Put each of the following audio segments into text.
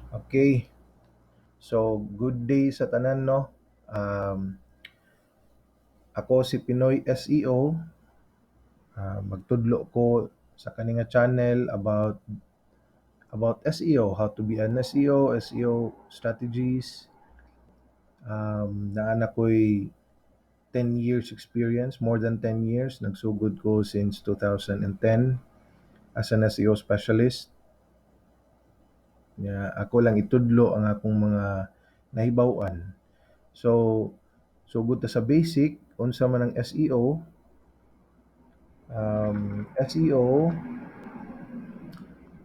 Okay. So, good day sa tanan, no. Ako si Pinoy SEO. Magtudlo ko sa kani nga channel about SEO, how to be an SEO, SEO strategies. Naa na ko'y 10 years experience, more than 10 years. Nagsugod ko since 2010 as an SEO specialist. Nya ako lang itudlo ang akong mga nahibaw-an. So, sugod ta sa basic, unsa man ang SEO. SEO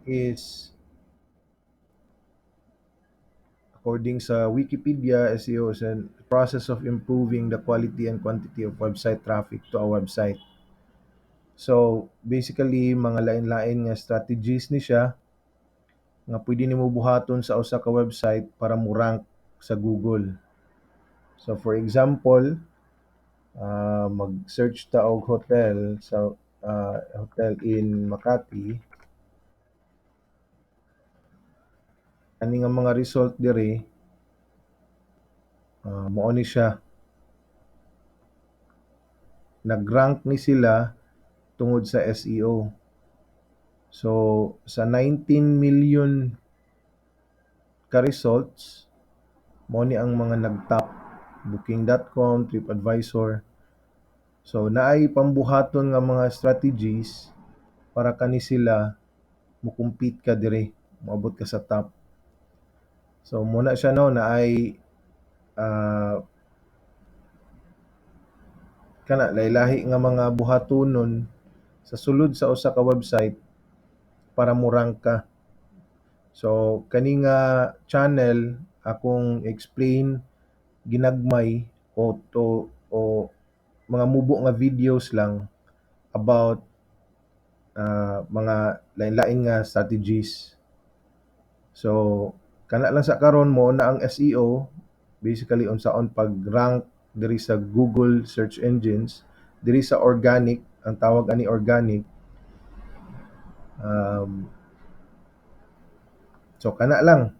is, according sa Wikipedia, SEO is a process of improving the quality and quantity of website traffic to a website. So, basically, mga lain-lain nga strategies ni siya nga pwede nimo buhaton sa usa ka website para mo rank sa Google. So, for example, mag-search ta og hotel sa hotel in Makati. Kani nga mga result diri, mao ni siya. Nag-rank ni sila tungod sa SEO. So, sa 19 million ka results, mao ni ang mga nag-top: Booking.com, TripAdvisor. So, naay pambuhaton nga mga strategies para kani sila mo-compete ka diri, moabot ka sa top. So, mao na siya, no, naay kana lahi-lahi nga mga buhatonon sa sulod sa usa ka website para mo rank ka. So, kani nga channel akong explain ginagmay o to o mga mubo nga videos lang about mga lain-lain nga strategies. So, kana lang sa karon, mao na ang SEO, basically unsaon pag-rank diri sa Google search engines, diri sa organic, ang tawag ani organic. So kana lang.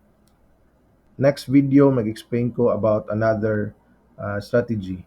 Next video, mag-explain ko about another strategy.